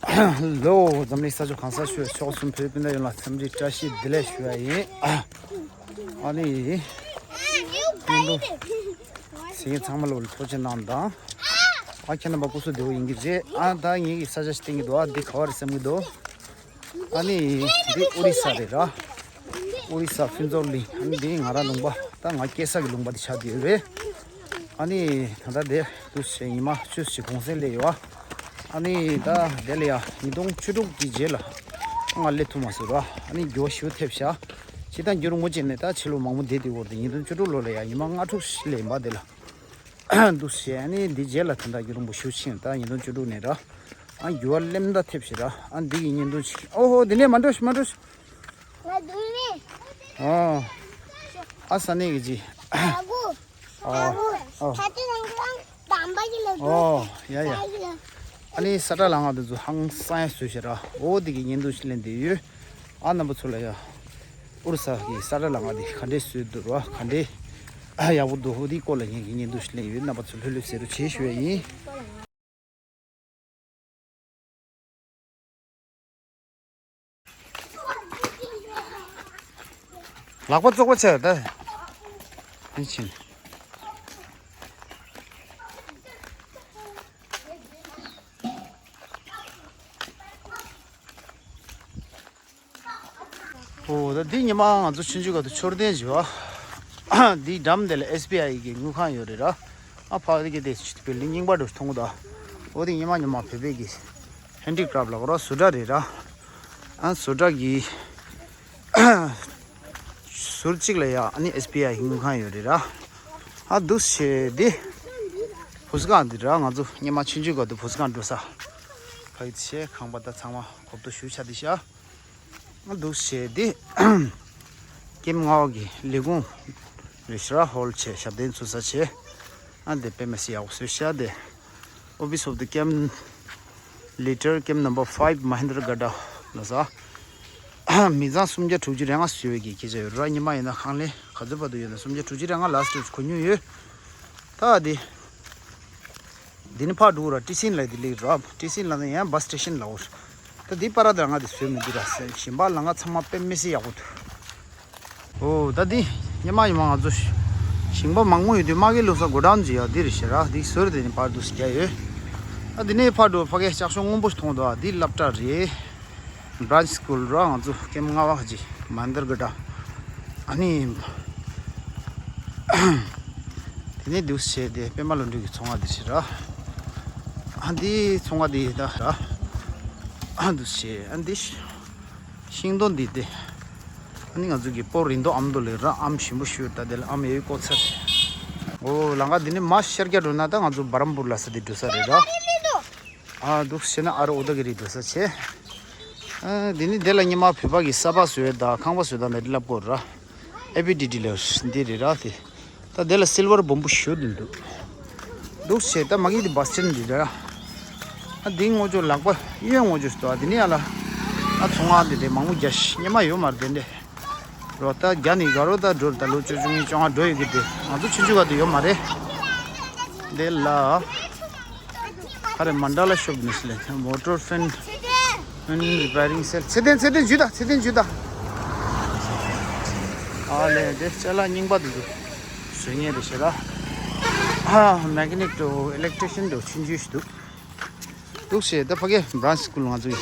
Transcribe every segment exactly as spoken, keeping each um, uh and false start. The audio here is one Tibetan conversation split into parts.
ལོ། འཛམ་གླིང་ས་ཕྱོགས་གང་སར་བཞུགས་ཕྱོགས་གསུམ་བོད་སྤུན་ཟླ་ཡོངས་ལ་འཚམས་འདྲི་བཀྲ་ཤིས་བདེ་ལེགས་ཞུ་བ་ཡིན། ཨ་ནི། སྤུན་ཟླ་ཚང་མ་ལོ་ལ་ཐུགས་རྗེ་གནང་དང་། ཨ་ཁྱེད་རྣམ་པ་སྐུ་གཟུགས་བདེ་པོ་ཡིན་གྱི་རེད། ཨ་ད་ངེད་ཀྱི་ས་ཆ་ཞིག་བསྟན་གྱི་འདུག་ཨ་འདི་ག་བ་རེད་བསམ་གྱི་འདུག་ཨ་ནི་འདི་ཨོ་རི་ས་རེད་ར། ཨོ་རི་ས་ཕུན་ཚོགས་གླིང་། ཨ་ནི་འདི་ང་རང་ལུང་པ། ད་ང་སྐྱེས་ས་གི་ལུང་པ་འདི་ཆགས་བསྡད་ཡོད་རེད། ཨ་ནི་ད་ལྟ་དེ་དུས་ཚོད་ཉི་མ་ཆུ་ཚོད་གུང་སེང་སླེབས་ཡོད། ཨ་ནི་ད་དེ་ལ་ཡ་ཉིས་སྟོང་བཅུ་དྲུག་གི་རྗེས་ལ་ང་སླེབས་ཐུབ་མ་སོང་ར། ཨ་ནི་འགྱུར་བ་ཞེ་པོ་ཐེབས་ཤག་ཕྱི་ད་འགྱུར་ངོ་ཅན་ནས་ད་ཕྱི་ལོ་མང་པོ་བསྡད་དེ་བོར་ཏེ་ཉིས་སྟོང་བཅུ་དྲུག་ལོ་ལ་ཡ་ཉི་མ་ལྔ་དྲུག་སླེབས་པ་དེ་ལ། འདུག་བྱས་ནས་འདི་རྗེས་ལ་ད་ལྟ་རྒྱུ་རིང་པོ་ཞུ་ཕྱིན། ད་ཉིས་སྟོང་བཅུ་དྲུག་ནས་ར། ཨ་འགྱུར་བ་སླེབས་ད་ཐེབས་ཤིག་ར། ཨ་འདི་གི་བརྙན་ཐུང་ཞིག་ཨོ་ཧོ། འདི་ནས་མ་འགྲོ་ཤི། མ་འགྲོ་ཤི། ང་འདུག་ནས། ཨོ། ཨ་ས་གནས་ཀྱི་ཅི། ཨ་གུ། ཨོ། ཨ་གུ། ཨོ། ད་ལྟ་རང་རང་དམ་པ་གི་ལ་འགྲོ། ཨོ་ཡ་ཡ། ས་གི་ལ། ཨ་ནི་ས་བཀྲ་ལ་ང་དེ་ཚོ་ཧང་སང་ཡ་བཟོས་ཤག་ར། འོ་དེ་གི་བརྙན་ཐུང་ཞིག་ལེན་བསྡད་ཡོད། ཨ་རྣམ་པ་ཚོ་ལ་ཡ། ཨོ་རི་ས་གི་ས་བཀྲ་ལ་ང་དེ་ག་འདྲས་བཟོས་འདུག་ར། ག་འདྲས་ཡག་པོ་འདུག་འོ་དེའི་སྐོར་ལ་ངས་ཀྱི་བརྙན་ཐུང་ཞིག་ལེན་ཡོད། རྣམ་པ་ཚོ་ལྷོད་ལྷོད་གསན་རོགས་བྱེད་ཞུ་ཡ་ཡིན། ལག་པ་བཙོག་པ་ཆགས་ད། ཡིན་ཕྱིན། ཨོ་ད་འདི་ཉི་མ་ང་ཚོ་ཆུང་ཆུང་སྐབས་དུ་མཆོད་རྟེན་བྱས་པ། འདི་འགྲམ་དེ་ལ་ཨེས་བི་ཨའི་གི་དངུལ་ཁང་ཡོད་རེད་ར། ཨ་ཕ་གི་དེ་བིལ་ཌིང་རྙིང་པ་འདྲ་མཐོང་གི་འདུག་འོ་དེ་ཉི་མ་ཉི་མ་བོད་པའི་གི་ཧེན་ཌི་ཀྲབ་ལ་གོ་ར་བཟོ་གྲྭ་རེད་ར། ཨ་བཟོ་གྲྭ་གི་ཟུར་གཅིག་ལ་ཡ་ཨ་ནི་ཨེས་བི་ཨའི་དངུལ་ཁང་ཡོད་རེད་ར། ཨ་འདུག་བྱས་དེ་བུ་སྒང་འདི་ར། ང་ཚོ་སྔོན་མ་ཆུང་ཆུང་སྐབས་དུ་བུ་སྒང་འགྲོ་ས། ཕ་གི་ཆེ་ཁང་པ་ད་ཚང་མ་གོབ་ཏོ་ཞུ་ཆ་དེ་ཤ། ཨ་འདུག་བྱས་དེ་ཀེམ་ལྔ་པ་གི་ལས་ཁུངས་རེད་ཤག་ར། ཧོལ་བྱས་ཞབས་བརྟན་ཚུགས་ས་བྱས། ཨ་དེ་དཔེ་མི་སྲིད་ཡག་པོ་བཟོས་ཤག་དེ། Office of the Camp Leader, Camp Number Five, Mahendragada ལ་ས། མི་ཚང་སུམ་བརྒྱ་དྲུག་ཅུ་རེ་ལྔ་བཟོས་པའི་གི་སྐད་ཆ་ཡོད་ར། ཉི་མ་ཡིན་ན་ཁང་ལས་ག་ཚོད་བར་དུ་ཡོད་ན་སུམ་བརྒྱ་དྲུག་ཅུ་རེ་ལྔ་ལ་སི་ཊེབ་གོ་མྱོང་ཡོད། ད་དེ། འདི་ནི་ཕར་འགྲོ་ར་ཊི་སི་ཨེན་ལ་དེ་ལེགས་ར། ཊི་སི་ཨེན་ལ་ནི་ཡང་བ་སི་སི་ཊེ་ཤན་ལ་འོར། ད་འདི་པར་ར་དེ་ང་དེ་བཟོས་མི་འདི་ར་ཟེར། ཞིང་པ་ལ་ང་ཚང་མ་དཔེ་མི་སྲིད་ཡག་པོ་འདུག་ཨོ་ད་འདི་ཉི་མ་ཉི་མ་ང་ཚོ་ཞིང་པ་མང་པོ་ཡོད་དུས་མ་གི་ལུག་ས་གོ་ཌའུན་ཟེར་ཡ་འདི་རེད་ཤག་ར། འདི་ཟུར་དེ་ནི་ཕར་འདུག་སེ་རྒྱག་ཡོད། ཨ་འདི་ནས་ཕར་འགྲོ་ཕ་གི་ལྕགས་ཤོག་སྔོན་པོ་ཞིག་མཐོང་འདུག་ཨ་འདི་སློབ་གྲྭ་རེད། Branch School ར། ང་ཚོ་ཀེམ་ལྔ་པ་གི་མན་དར་གི་འདྲ། ཨ་ནི། དེ་ནས་འདུག་སེ་བྱས་ཏེ་པད་མ་ལོ་འདྲི་གི་ཚོང་ཁང་འདི་ཞིག་ར། ཨ་འདི་ཚོང་ཁང་འདི་ད་ར། ཨ་འདུག་སེ་བྱས་ཨ་འདི་ཤིང་སྡོང་འདི་སྟེ། ཨ་ནི་ང་ཚོ་གི་སྤོ་རིང་ཏོ་ཨམ་དོ་ལེ་ར། ཨམ་ཞིམ་པོ་ཞུ་ད་དེ་ལ་ཨམ་ཡོད་ཀོ་ཚར། ཨོ་ལང་ཀ་འདི་ནི་མ་ཤར་རྒྱ་འགྲོ་ན་ད་ང་ཚོ་སྦ་རམ་པུར་ལ་ས་འདི་འགྲོ་ས་རེད་ར། ཨ་འདུག་སེ་བྱས་ན་ཨ་རོ་ཨོ་ད་གི་རི་འགྲོ་ས་བྱས། ཨ་འདི་ནི་དེ་ལ་ཉི་མ་བོད་པ་གི་ས་ཕག་བཟོས་ད་ཁང་པ་བཟོས་ད་འདི་ལབ་ཀོ་ར། ཨེ་བི་ཌི་ཌི་ལ་འདི་རེད་ར་དེ། ད་དེ་ལ་སིལ་བར་སྦོམ་པོ་ཞུ་འདི་འདུག་འདུག་སེ་ད་མ་གི་འདི་བ་སི་ཊེན་འདི་ར། ཨ་འདི་ངོ་ཅོ་ལག་པ་གཡོན་ངོ་ཅོ་ཞུ་ད་འདི་ནི་ཨ་ལ། ཨ་ཚོང་ཁང་འདི་དེ་མང་པོ་རྒྱ་ཤི་ཉི་མ་ཡོད་མ་རེད་དེ་འདྲས། རོ་ད་རྒྱ་ནི་ག་རོ་ད་འགྲོ་ད་ལོ་བཅུ་བཅུ་གཉིས་བཅོ་ལྔ་འགྲོ་ཡོད་གི་དེ་ང་ཚོ་ཆུང་ཆུང་ག་དུ་ཡོད་མ་རེད། དེ་ལ། ཁ་རེ་མན་ཌ་ལ་ཤོབ་ནི་སི་ལེ་མོ་ཊོར་ཕེན་ཕེན་རི་པེ་རིང་སེལ། ཚེ་བརྟན་ཚེ་བརྟན་ཇུ་ད་ཚེ་བརྟན་ཇུ་ད། ཨ་ལེ་དེ་ཅ་ལག་རྙིང་པ་དུ་འདུག་བཟོ་མཁན་རེད་ཤེ་ར། ཨ་མེ་ཀ་ནིག་འགྲོ་ཨི་ལེག་ཊི་རི་ཤན་འགྲོ་ཆུང་ཆུང་ཞིག་འདུག་འདུག་ཞེས་ད་ཕ་གི་Branch School ང་ཚོ་ཡི་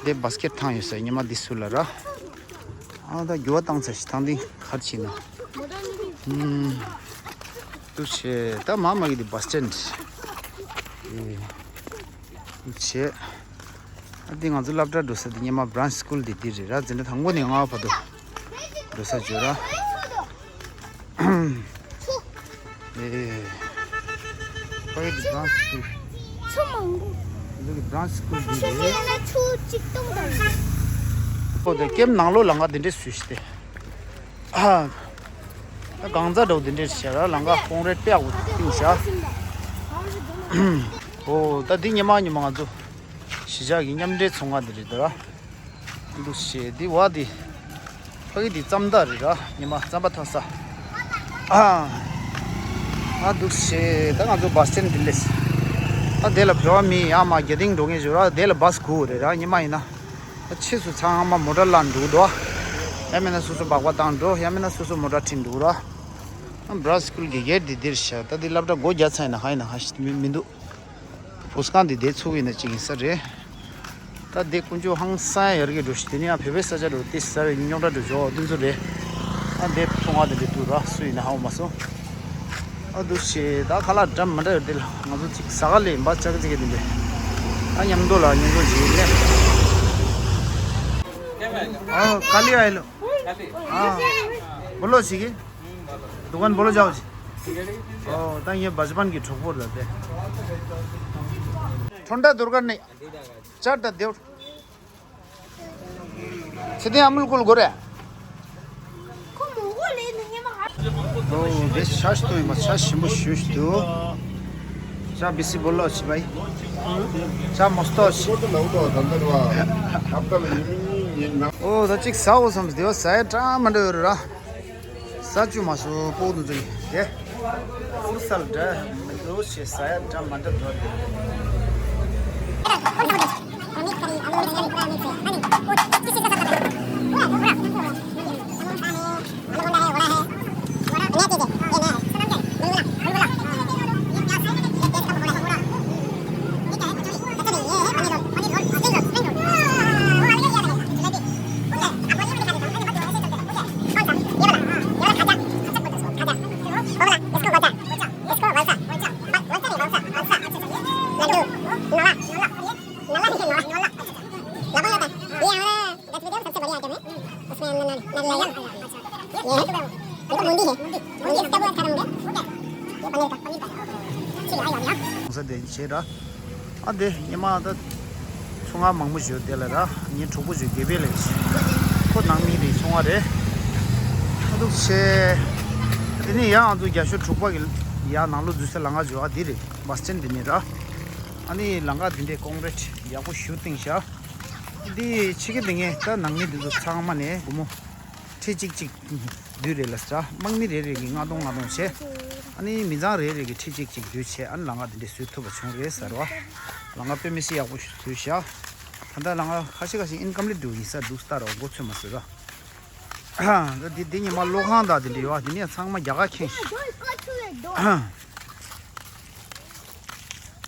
དེ་བ་སི་ཀེ་ཊི་ཐང་ཡོད་ས་ཉི་མ་འདི་སུ་ལ་ར། ཨ་ད་རྒྱུ་བ་བཏང་ཚར་ཞིག་ཐང་འདི་གར་ཕྱིན་ན། ཨུམ། འདུག་ཞེས་ད་མ་མ་གི་འདི་བ་སི་ཊེན་ཌི། ཨེ། འདུག་ཞེས། ཨ་འདི་ང་ཚོ་སློབ་གྲྭ་འགྲོ་ས་འདི་ཉི་མ་Branch School འདི་འདི་རེད་ར། འཛིན་གྲྭ་དང་པོ་ནས་ལྔ་པ་བར་དུ་འགྲོ་ས་བརྗོད་ར། ཨེ། ཕ་གི་འདི་Branch School། ཆུ་མང་པོ། འདི་གི་Branch School འདི་ཆུ་རེད། ཆུ་ཡིན་ན་ཆུ་གཅིག་སྟོང་དང་། ཨོ་དེ་ཀེམ་ནང་ལོགས་ལ་ང་འདི་འདྲས་བཟོས་ཤི་སྟེ། ཨ། ད་གང་ཟག་འདྲ་བོ་འདི་འདྲས་བྱས་ར་ལ་ང་ཀོང་རེད་དཔེ་ཡག་པོ་བཏིང་བཞག་ཨོ་ད་འདི་ཉི་མ་ཉི་མ་ང་ཚོ་གཞིས་ཆགས་ཀྱི་མཉམ་འབྲེལ་ཚོང་ཁང་འདི་རེད་འདུག་ར། འདུག་ཞེས་འདི་བ་འདི། ཕ་གི་འདི་རྩམ་ཐག་རེད་ར་ཉི་མ་རྩམ་པ་འཐག་ས། ཨ། ཨ་འདུག་ཞེས་ད་ང་ཚོ་བ་སི་ཊེན་འདི་ལས། ད་དེ་ལ་བོད་པ་མི་ཡར་མར་རྒྱ་སྟེང་འགྲོ་མཁན་ཞིག་ར། དེ་ལ་བཱས་དགོས་རེད་ར། ཉི་མ་ཡིན་ན་ད་ཕྱིས་སུ་ཚང་མ་མོ་ཊ་བརླག་འགྲོ་འདུག་ཡང་མིན་ན་སོ་སོ་སྦག་སྦག་བཏང་འགྲོ། ཡང་མིན་ན་སོ་སོ་མོ་ཊ་ཁྲིད་འགྲོ་ར། ཨ་བཱས་སི་ཀུལ་གྱི་གེ་ཊི་འདི་འདིར་བཞག་ད་འདི་སློབ་གྲྭ་སྒོ་རྒྱག་ཚར་ཡིན་ན་གང་ཡིན་ན་གང་ཞིག་མི་མི་འདུག་བུ་སྒང་འདི་བསྡད་ཚུགས་ཡིན་ན་ཅིག་ཡིན་ས་རེད། ད་འདི་དཀོན་མཆོག་ཧང་སང་ཡར་གྱི་འགྲོ་ཞིག་དེ་ནས་ཡང་བོད་པའི་ས་ཆ་འགྲོ་དེ་ས་བའི་རྙོག་དྲ་འགྲོ་ཞོག་དེ་ཚོ་རེད། ཨ་འདི་ཚོང་ཁང་དེ་འདྲ་འདུག་ར། སུ་ཡིན་ན་ཧ་གོ་མ་སོང་། ཨ་འདུག་ཞེས་ད་ཁ་ལག་འདྲ་མི་འདྲ་ཡོད་དེ་ལ་ང་ཚོ་ཅིག་ཟ་ག་ལས་འབའ་ཅག་ཅིག་གི་དེ་འདྲ། ཨ་མཉམ་དུ་ལ་མཉམ་དུ་ཅིག་ལས། ཨ་ཀ་ལི་ཨ་ཡི་ལོ། ཨ་བོ་ལོ་ཞིག་གི། दुकान बोलो जाओ जी। ओ, ता ये बचपन की ठोकपुर रहते। ठंडा दुर्गा नहीं। चार टा देव। सीधे अमूल कुल गोरे। ओ, बे शाश तो मत शाश शिंबो शुश तो। चा बिसी बोलो अच्छी भाई। चा मस्तो अच्छी। ओ, ता चिक साओ समझ दियो, साया टा मंडे रा। ས་བཅུ་མ་སུ་པོ་དུ་འཛུལ་ཏེ། ཨུར་སལ་འདྲ་མི་འདུག་ཞེས་ཟ་ཡ་འདྲ་མ་འདྲ་འདུག་སྟེ། ས་དེ་བྱེད་ར། ཨ་དེ་ཉི་མ་ད་ཚོང་ཁང་མང་པོ་ཞིག་དེ་ལ་ར། ངའི་གྲོགས་པོ་ཞིག་དགེ་འཕེལ་ལགས་ཁོ་ནང་མི་རེད། ཚོང་ཁང་རེད། ཨ་འདུག་ཆེ། དེ་ནས་ཡང་ང་ཚོ་རྒྱ་ཤོད་དྲུག་པ་གི་ཡར་ནང་ལོགས་འཛུལ་ས་ལམ་ཁ་འཇོག་ཨ་འདི་རེད། བཱས་སི་ཊེན་འདི་ནས་ར། ཨ་ནི་ལམ་ཁ་འདི་འདྲའི་ཀོང་ཀྲིཊ་ཡག་པོ་ཞིག་བཏིང་ཤག་འདི་ཕྱི་གི་འདི་ངས་ད་ནང་མི་འདི་ཚོ་ཚང་མ་ནས་སྒོར་མོ་ཁྲི་གཅིག་གཅིག་བསྡུས་རེད་ལ་ཟེར། དམག་མི་རེ་རེ་གིས་ལྔ་སྟོང་ལྔ་སྟོང་བྱས། ཨ་ནི་མི་ཚང་རེ་རེ་གིས་ཁྲི་གཅིག་གཅིག་བསྡུས་བྱས། ཨ་ནི་ལམ་ཁ་འདི་འདྲས་བཟོས་ཐུབ་པ་བྱུང་རེད་ཟེར་བ། ལམ་ཁ་དཔེ་མི་སྲིད་ཡག་པོ་ཞིག་བཟོས་ཤག་ད་ལྟ་ལམ་ཁ་ཁ་ཤས་ཁ་ཤས་ཨིན་ཀམ་པི་ལིཊ་འགྲོ་ཡིན་ས་འདུག་ལྟ་རོགས་མགོ་ཚོད་མ་བཟོས་ར། འདི་འདི་ཉི་མ་གློག་ཁང་དང་འདི་འདྲས་ཡོད། འདི་ནས་ཚང་མ་རྒྱ་གར་ཁེངས་ཤག་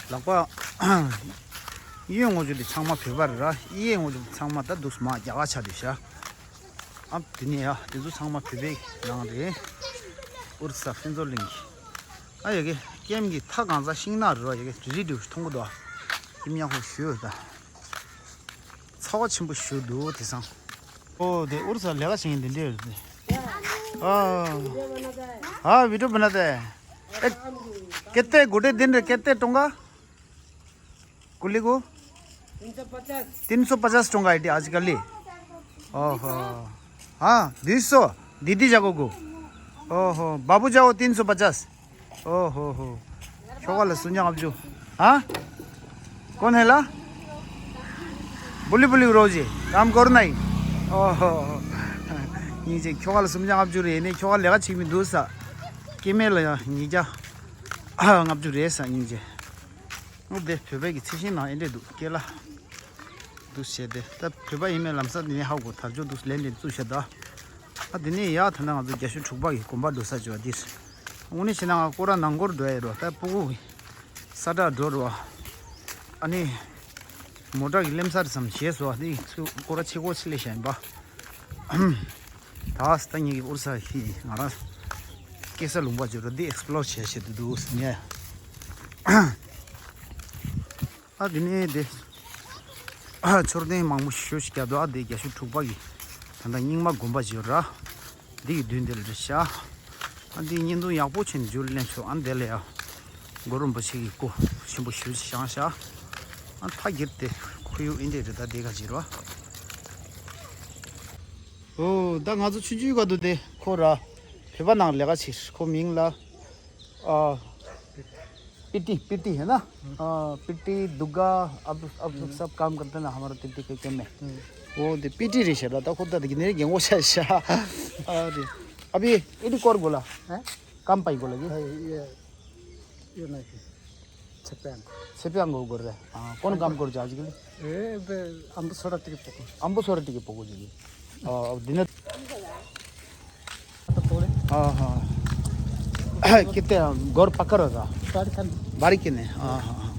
ལག་པ་གཡས་ངོ་ཅུ་འདི་ཚང་མ་བོད་པ་རེད་ར། གཡས་ངོ་ཅུ་ཚང་མ་ད་འདུག་མ་རྒྱ་གར་ཆགས་བསྡད་ཤག་ཨ་དེ་ནས་ཡ་དེ་ཚོ་ཚང་མ་བོད་པའི་ནང་རེད། ཨུར་ས་ཕུན་ཚོགས་གླིང་གི། ཨ་ཡ་གི་ཀེམ་གི་མཐའ་གང་ས་ཤིང་ནགས་རེད་ར། ཡ་གི་རི་རི་འདྲ་མཐོང་གི་འདུག་ཨ་ཡིན་ཡང་ཧོ་ཞུ་ད། ཚ་བ་ཆེན་པོ་ཞུ་འདུག་དེང་སང་། ཨོ་དེ་ཨུར་ས་ལས་ཀ་བྱེད་མཁན་དེ་འདྲས་རེད། ཨ་ཨ་वीडियो बनाते हैं। ए, कितने गुड्डे दिन रे कितने टोंगा? कुली को तीन सौ पचास। तीन सौ पचास टोंगा है आजकल ही। ओहो। हाँ, दुई सौ। दीदी जाको को। ओहो, बाबू जाओ तीन सौ पचास। ओहो हो। छोका ला सुन जा अब जो। हाँ? कौन है ला? बुली बुली रोजी। काम करो नहीं। ओहो। ཉིན་ཅིག་ཁྱོ་ག་ལ་སུམ་བརྒྱ་ལྔ་བཅུ་རེ་ནས་ཁྱོ་ག་ལས་ཀ་བྱེད་མི་འདུག་ས། སྐྱེ་དམན་ལ་ཡང་ཉིས་བརྒྱ་ལྔ་བཅུ་རེད་ས་ཉིན་ཅིག་འོ་དེ་བོད་པའི་གི་ཚིག་ཤིང་ནང་ཨེ་འདྲས་འདུག་སྐེ་ལ་འདུག་བྱས་ཏེ་ད་བོད་པ་ཡིན་མིན་ལམ་སང་དེ་ནས་ཧ་གོ། དར་ལྕོག་འདུག་ལན་འདྲེན་བཙུགས་བྱས་ད། ཨ་དེ་ནས་ཡག་ད་ནང་ང་ཚོ་རྒྱ་ཤོད་དྲུག་པ་གི་དགོན་པ་འགྲོ་ས་བྱོས་འདིར། དངོས་གནས་བྱས་ན་ང་སྐོར་ར་ནང་སྐོར་འགྲོ་ཡ་རོ། ད་སྤུ་གུ་གི་ས་བསྒྲགས་འགྲོ་རོ། ཨ་ནི་མོ་ཊ་གི་ལེམ་ས་རེ་ཙམ་བྱས་སོ། ཨ་ནི་ཚུར་སྐོར་ར་ཆེ་སྐོར་ཆེ་ལས་བྱ་ཡིན་པ། ད་ད་ངེད་ཀྱི་ཨུར་ས་ཧི་ང་རང་སྐྱེ་ས་ལུང་པ་བརྗོད་རོགས་འདི་ཨེགས་པི་ལོར་བྱས་བྱས་འདུག་འདུག་ཟེར་ནས། ཨ་དེ་ནས་དེ་ཨ་མཆོད་རྟེན་མང་པོ་ཞེ་ཅིག་རྒྱབ་འདུག་ཨ་དེ་རྒྱ་ཤོད་དྲུག་པ་གི་ད་ལྟ་རྙིང་མ་དགོན་པ་བརྗོད་ར། འདི་གི་མདུན་དེ་ལ་རེད་ཤག་ཨ་འདི་བརྙན་ཐུང་ཡག་པོ་བྱས་ནས་བརྗོད་ལེན་ཆོག་ཨ་འདི་ལ་ཡ་གུ་རུ་རིན་པོ་ཆེ་གི་སྐུ་ཆེན་པོ་ཞེ་ཅིག་བཞེངས་ཤག་ཨ་མཐའ་འཁྱེར་ཏེ་ཁོར་ཡུག་ཨེ་འདྲས་རེད། ད་དེ་ག་ཅིག་རེད་བ། ཨོ་ད་ང་ཚོ་ཆུང་ཆུང་སྐབས་དུས་དེ་ཁོ་ར་བོད་པ་ནང་ལས་ཀ་བྱེད། ཁོ་མིང་ལ་ཨ་पीटी पीटी है ना? हाँ, पीटी दुग्गा। अब अब लोग सब काम करते हैं ना, हमारा पीटी के, के में। वो दे पीटी रे शरा तो खुद तक नहीं गेंगो शा शा। अरे अभी इडी कोर बोला है? काम पाई बोला जी। ये ये नहीं। छः पे आना। छः पे आना को कर रहे हैं। हाँ, कौन काम कर जा आजकल? ए, बे, अम्बसोरा टिकट पकड़। अम्बसोरा टिकट पकड़ जी। आ, दिन तो थोड़े। हाँ, हाँ। कितने घर पकड़ रहा था? बारी खान। बारी किने? हाँ, हाँ, हाँ।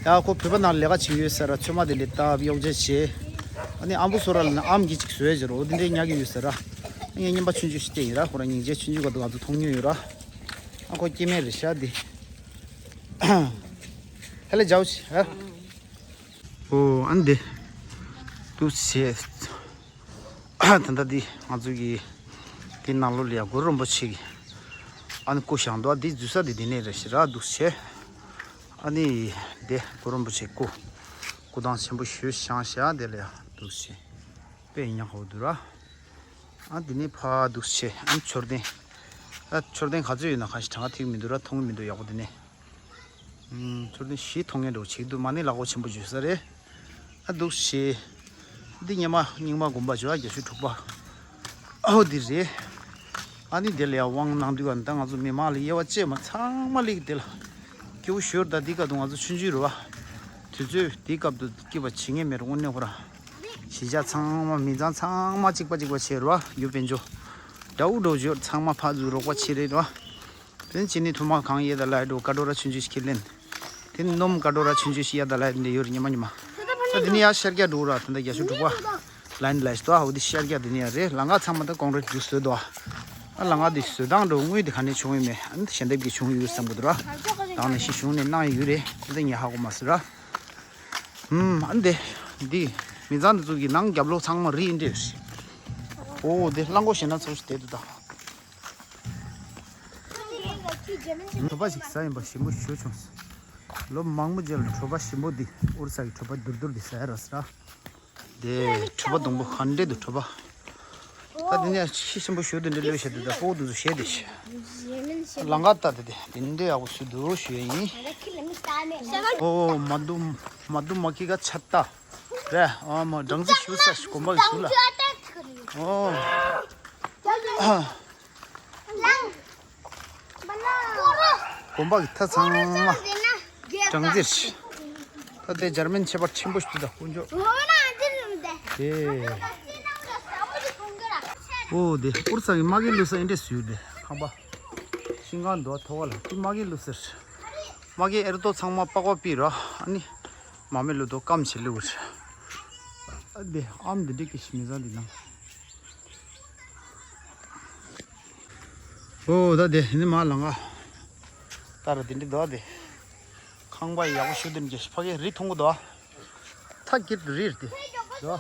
ཡ་ཁོ་བོད་པ་ནང་ལས་ཀ་བྱེད་ཡོད་ཟེར་ར། ཚོད་མ་དེ་འདྲ་སྟབས་གཡོག་བྱས་བྱས། ཨ་ནི་ཨམ་བུ་སོ་ར་ལ་ནི་ཨམ་གྱིས་ཅིག་བཟོས་ཟེར་རོ། དེ་འདྲའི་ཉག་གི་ཡོད་ཟེར་ར། ངས་རྔན་པ་ཆུང་ཆུང་ཞིག་སྤྲད་ཡིན་ར། ཁོ་རང་སྙིང་རྗེ། ཆུང་ཆུང་ག་དུས་ང་ཚོ་མཐོང་མྱོང་ཡོད་ར། ཨ་ཁོ་སྐྱེ་དམན་རེད་ཤག་འདི། ཧེ་ལེ་ཇའོ་ཆི་ཧ། ཨོ་ཨན་འདི། ཏུ་ཆེ། ད་ལྟ་འདི་ང་ཚོ་གི་འདི་ནང་ལོགས་ལ་ཡ་གུ་རུ་རིན་པོ་ཆེ་གི་ཨ་ནི་སྐུ་བཞེངས་འདུག་འདི་འཛུལ་ས་འདི་འདི་ནས་རེད་ཤག་ར། འདུག་སེ་བྱས། ཨ་ནི་འདི་གུ་རུ་རིན་པོ་ཆེ་སྐུ་སྐུ་ཐང་ཆེན་པོ་ཞེ་པོ་བཞེངས་ཤག་འདི་ལ་ཡ། འདུག་སེ་བྱས་དཔེ་ཡིན་ཉག་ཧོ་འདུག་ར། ཨ་འདི་ནས་ཕར་འདུག་སེ་བྱས་ཨ་ནི་མཆོད་རྟེན། ཨ་མཆོད་རྟེན་ག་ཚོད་ཡོད་ན་གང་ཞིག་གྲངས་ཀ་ཐིག་མི་འདུག་ར། མཐོང་གི་མི་འདུག་ཡག་པོ་འདི་ནས། ཨུམ། མཆོད་རྟེན་བཞི་མཐོང་མཁན་འདྲ་བོ་ཅིག་འདུག་མ་ཎི་ལག་པ་ཆེན་པོ་བརྗོད་ས་རེད། ཨ་འདུག་སེ་བྱས། འདི་སྙེ་མ་རྙིང་མ་དགོན་པ་ཅིག་ཨ་རྒྱ་ཤོད་དྲུག་པ། ཨོ་འདི་རེད། ཨ་ནི་དེ་ལ་ཡ་དབང་གནང་དུས་ཨ་ནི་ད་ང་ཚོ་མི་མང་ལ་དབྱེ་བ་བཅས་མ་ཚང་མ་སླེབས་དེ་ལ། སྐྱིད་པོ་ཞོར་ད་འདི་སྐབས་དུ་ང་ཚོ་ཆུང་ཆུང་རེད་བ། དུས་ཚོད་འདི་སྐབས་དུ་སྐྱིད་པ་བྱེད་མཁན་མེད་རུང་དངོས་གནས་ཁོ་རང་། གཞིས་ཆགས་ཚང་མ་མི་ཚང་ཚང་མ་གཅིག་པ་གཅིག་པ་བྱས་རེད་བ། རྒྱུ་དཔལ་འབྱོར་འདྲ་བོ་འགྲོ་ཞོར་ཚང་མ་ཕར་ཚུར་རོགས་པ་བྱས་རེད་བ། དེ་ནས་ཕྱི་ནས་ཐུར་མ་གང་ཡོད་ད་ལ་འགྲོ་ཀ་ཏོ་ར་ཆུང་ཆུང་ཞིག་ཁྱེར་ལེན། དེ་ནས་སྣུམ་ཀ་ཏོ་ར་ཆུང་ཆུང་ཞིག་ཡ་ད་ལ་འདི་ཡོད་རེད་ཉི་མ་ཉི་མ། ད་དེ་ནས་ཡ་ཤར་རྒྱག་འགྲོ་ར་ད་ལྟ་རྒྱ་ཤོད་དྲུག་པ། ལན་ལ་ཞིག་ཏོ་ཨ་འོ་དེ་ཤར་རྒྱག་དེ་ནས་ཡ་རེད། ལམ་ཁ་ཚང་མ་ད་ཀོང་ཀྲེཊ་རྒྱུ་བཟོས་འདུག་ཨ་ལམ་ཁ་དེ་བཟོས་སྟངས་འགྲོ་དངུལ་དེ་ག་ནས་བྱུང་ཡོད་མེད་ཨ་ནི་ཞལ་འདེབས་ཀྱིས་བྱུང་ཡོད་བསམ་གི་འདུག་ར། ད་ནས་ཤི་གཞུང་ནས་གནང་ཡོད་རེད་དེ་ངས་ཧ་གོ་མ་སོང་ར། ཨུམ། ཨ་འདི། འདི། མི་ཚང་འདི་ཚོ་གི་ནང་རྒྱབ་ལོགས་ཚང་མ་རི་འདྲ་ཡོད་རེད། ཨོ་འདི་གླང་གོག་ཞེ་ན་ཚོ་ཞིག་བསྡད་འདུག་ད། གྲོད་པ་ཞིག་ཟ་ཡིན་པ་ཞིམ་པོ་ཞུ་བྱུང་། ལོ་མང་པོ་རྗེས་ལ་གྲོད་པ་ཞིམ་པོ་འདི་ཨུ་རུ་ས་གི་གྲོད་པ་དུར་དུར་འདི་ཟ་ཡ་ར་ཟ། འདི་གྲོད་པ་སྡོང་པོ་ག་འདྲས་འདུག་གྲོད་པ། ད་འདི་ནས་ཤི་ཞིམ་པོ་ཞུ་འདི་འདྲས་ལོས་བྱེད་འདུག་ད་ཕོག་འདུག་ཚོ་བྱས་འདི་ཤི། ལང་ཀ་ལྟ་འདི་འདི་འདི་འདྲས་ཡག་པོ་ཞུ་འདུག་ཞུ་ཡ་ཡིན། ཨོ་མ་དུ་མ་དུ་མ་ཁི་ག་ཆ་ལྟ། རེད་ཨ་མ་སྦྲང་རྩི་ཞུ་ས་ཞིག་གོམ་པ་གི་ཞུ་ལ། ཨོ། གོམ་པ་གི་མཐའ་ཚང་མ་སྦྲང་རྩི་རེད། ད་དེ་འཇར་མན་ཁྱད་པར་ཆེན་པོ་ཞིག་འདུག་ད་དཀོན་མཆོག་དེ། ཨོ་དེ་ཨུར་ས་གི་མ་གི་ལུས་ས་ཨེ་འདྲས་ཞུ་དེ་ཁང་པ། ཤིང་ཁང་འདུག་ཐོག་ལ་དེ་མ་གི་ལུས་ས་རེད། མ་གི་ཨེར་ཏོ་ཚང་མ་པགས་པ་པི་ར་ཨ་ནི། མ་མེ་ལུ་དོ་སྐམ་ཆེ་ལེ་བར། ཨ་དེ་ཨམ་དེ་འདྲི་ཀི་ཤི་མི་ཟ་འདི་ན། ཨོ་ད་དེ་ནི་མ་ལང་ང་། ད་ར་དེ་འདྲི་དོ་དེ། ཁང་པ་ཡག་པོ་ཞུ་དེ་འདྲི་ཕ་གི་རི་མཐོང་གི་དོ། ཐ་ཀིར་རི་ར་དེ། དོ།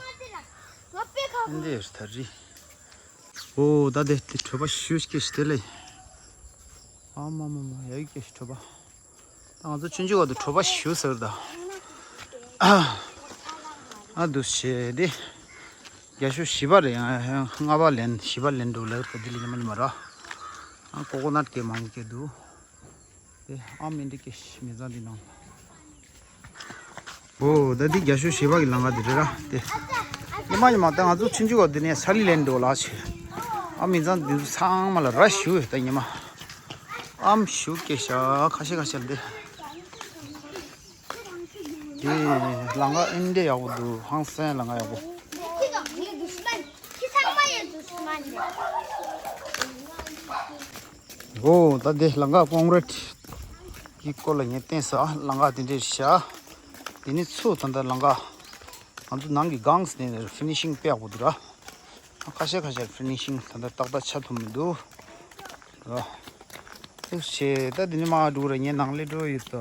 འདི་ཡོད་ད་རི། ཨོ་ད་དེ་དེ་གྲོད་པ་ཞུ་ཀི་ཤི་དེ་ལེ། ཨ་མ་མ་མ་ཡ་ཡི་ཀི་ཤི་གྲོད་པ། ང་ཚོ་ཆུང་ཆུང་བར་དུ་གྲོད་པ་ཞུ་ཟེར་ད། ཨ་འདུ་བྱེད་དེ། རྒྱ་ཤོད་བཞི་པ་རེད་ཡང་ལྔ་པ་ལེན་བཞི་པ་ལེན་འགྲོ་ལེར་ག་དི་ལི་ཉི་མ་ཉི་མ་ར། ཨ་ཀོ་ཀོ་ནཊ་སྐད་མང་པོ་སྐད་འདུག་དེ་ཨ་མི་འདི་སྐད་མི་ཚང་འདི་ནང་། ཨོ་ད་འདི་རྒྱ་ཤོད་བཞི་པ་གི་ལམ་ཁ་འདི་རེད་ར་དེ། ཉི་མ་ཉི་མ་ད་ང་ཚོ་ཆུང་ཆུང་བར་དུ་ནས་ས་ལི་ལེན་འགྲོ་ལ་ཆེ། ཨ་མི་ཚང་འདི་ཚོ་ཚང་མ་ལ་ར་ཞུ་ད་ཉི་མ། ཨམ་ཞུ་སྐད་ཤ་ཁ་ཤས་ཁ་ཤས་ལ་དེ། དེ་ལམ་ཁ་ཨེ་འདྲས་ཡག་པོ་འདུག་ཧང་སང་ལམ་ཁ་ཡག་པོ། ཨོ་ད་དེ་ལམ་ཁ་ཀོང་ཀྲེཊ་གི་སྐོར་ལ་ངས་བསྟན་ས་ལམ་ཁ་དེ་འདྲས་ཤ། དེ་ནི་ཚུར་ད་ལྟ་ལམ་ཁ་ང་ཚོ་ནང་གི་སྒང་ནས་ཕི་ནི་ཤིང་དཔེ་ཡག་པོ་འདུག་ར། ཁ་ཤས་ཁ་ཤས་ཕི་ནི་ཤིང་ད་ལྟ་ཏག་ཏག་ཆགས་ཐུབ་མི་འདུག་ར། ཐུགས་ཆེ་ད་དེ་ནི་མ་འགྲོ་ར་ངས་ནང་ལས་འགྲོ་ཡོད་ད།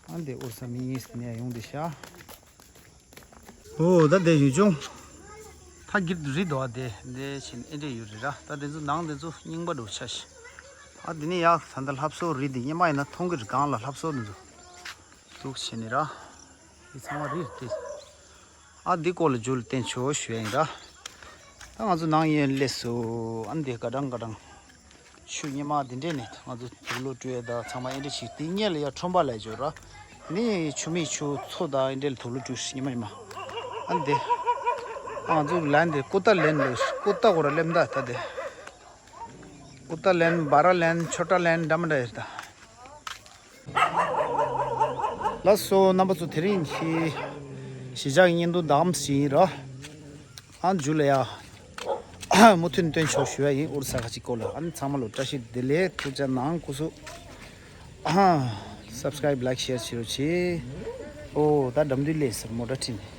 ཨ་འདི་ཨོ་ས་མི་ཡིན་ནས་ཡོང་དེ་ཤ། ཨོ་ད་དེ་ཡུལ་ལྗོངས། ཐ་གིར་རི་དོ་དེ་འདི་ཕྱིན་ཨེ་འདྲས་ཡོད་རེད་ར། ད་དེ་ཚོ་ནང་དེ་ཚོ་རྙིང་པ་འགྲོ་ཆ་ཤི། ཨ་འདི་ནི་ཡག་ད་ལྟ་ལྷ་བཟོ་རི་འདི་སྙེ་མ་ཡིན་ན་མཐོང་གི་རི་སྒང་ལ་ལྷ་བཟོ་འདི་ཚོ། འདུག་བྱས་ནི་ར། འདི་ཚང་མ་རི་རེད། ཨ་འདི་སྐོར་ལ་རྒྱུ་ལ་བསྟན་ཆོག་ཞུ་ཡ་ཡིན་ར། ད་ང་ཚོ་ནང་ཡན་སླེབས་སོ། ཨ་འདི་ག་གྲང་ག་གྲང་། ཆུ་སྙེ་མ་འདི་འདྲས་ནས་ང་ཚོ་དུག་ལོག་བཀྲུ་ཡས་དང་ཚང་མ་ཨེ་འདྲས་ཞིག་དེ་སྔོན་ལ་ཡ་ཁྲོན་པ་ལ་འབྱོར་ར། ནི་ཆུ་མིག་ཆུ་མཚོ་དང་ཨེ་འདྲས་ལ་དུག་ལོག་བཀྲུ་ཞིག་སྙེ་མ་སྙེ་མ། ཨ་འདི། ང་ཚོ་ལན་དེ་ཀུ་ཏ་ལན་ལོ་ཀུ་ཏ་གོ་ར་སླེབས་ད་ད་དེ། ཀུ་ཏ་ལན་བ་ར་ལན་ཆོ་ཏ་ལན་འདྲ་མི་འདྲ་ཡོད་ད། ལགས་སོ། རྣམ་པ་ཚོ། དེ་རིང་གི་གཞིས་ཆགས་ཀྱི་བརྙན་ཐུང་དང་ཞིག་ཡིན་ར། ཨ་མཇུག་ལ་ཡ་མུ་མཐུད་སྟོན་ཆོག་ཞུ་ཡ་ཡིན། ཨུ་རུ་ས་ཁ་ཅིག་སྐོར་ལ། ཨ་ནི་ཚང་མ་ལོ་བཀྲ་ཤིས་བདེ་ལེགས། ཐུགས་རྗེ་གནང་སྐུ་གཟུགས། ཨ་subscribe like share བྱེད་རོགས་བྱེད། ཨོ་ད་འགྲམ་དུ་སླེབས་ཟེར་མོ་ཊ་ཁྲིད་ནས།